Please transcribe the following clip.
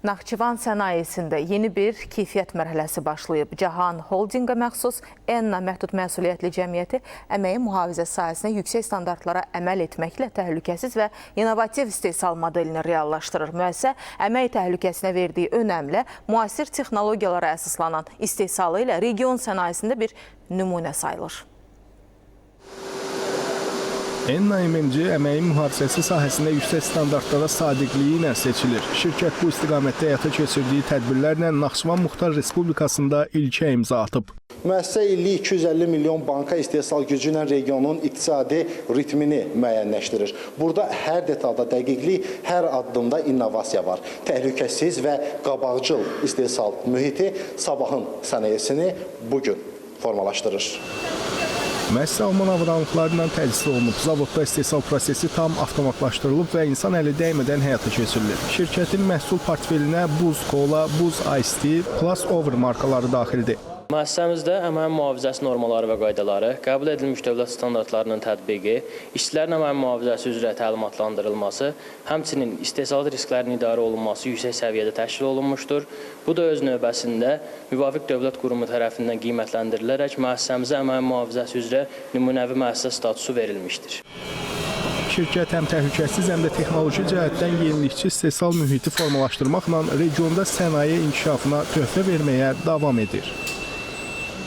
Naxçıvan sənayesində yeni bir keyfiyyət mərhələsi başlayıb. Cahan Holdinqə məxsus Enna Məhdud Məsuliyyətli Cəmiyyəti əməyin mühafizə sahəsində yüksək standartlara əməl etməklə təhlükəsiz və innovativ istehsal modelini reallaşdırır. Müəssisə əmək təhlükəsinə verdiyi önəmlə müasir texnologiyalara əsaslanan istehsalı ilə region sənayesində bir nümunə sayılır. Enna MMC əməyin mühafizəsi sahəsində yüksək standartlara sadiqliyi ilə seçilir. Şirkət bu istiqamətdə həyata keçirdiyi tədbirlərlə Naxçıvan Muxtar Respublikasında ilkə imza atıb. Müəssisə illik 250 milyon banka istehsal gücü ilə regionun iqtisadi ritmini müəyyənləşdirir. Burada hər detalda dəqiqlik, hər addımda innovasiya var. Təhlükəsiz və qabaqcıl istehsal mühiti sabahın sənayesini bu gün formalaşdırır. Müəssisə Alman avadanlıqları ilə təchiz olunub. Zavodda istehsal prosesi tam avtomatlaşdırılıb və insan əli dəymədən həyata keçirilir. Şirkətin məhsul portfelinə Buz Cola, Buz Ice Tea, Plus Over markaları daxildir. Müəssisəmizdə əməyin mühafizəsi normaları və qaydaları, qəbul edilmiş dövlət standartlarının tətbiqi, işçilərin əməyin mühafizəsi üzrə təlimatlandırılması, həmçinin istehsalat risklərinin idarə olunması yüksək səviyyədə təşkil olunmuşdur. Bu da öz növbəsində müvafiq dövlət qurumu tərəfindən qiymətləndirilərək müəssisəmizə əməyin mühafizəsi üzrə nümunəvi müəssisə statusu verilmişdir. Şirkət həm təhlükəsiz, həm də texnoloji cəhətdən yenilikçi istehsal mühiti formalaşdırmaqla regionda sənaye inkişafına töhfə verməyə davam edir.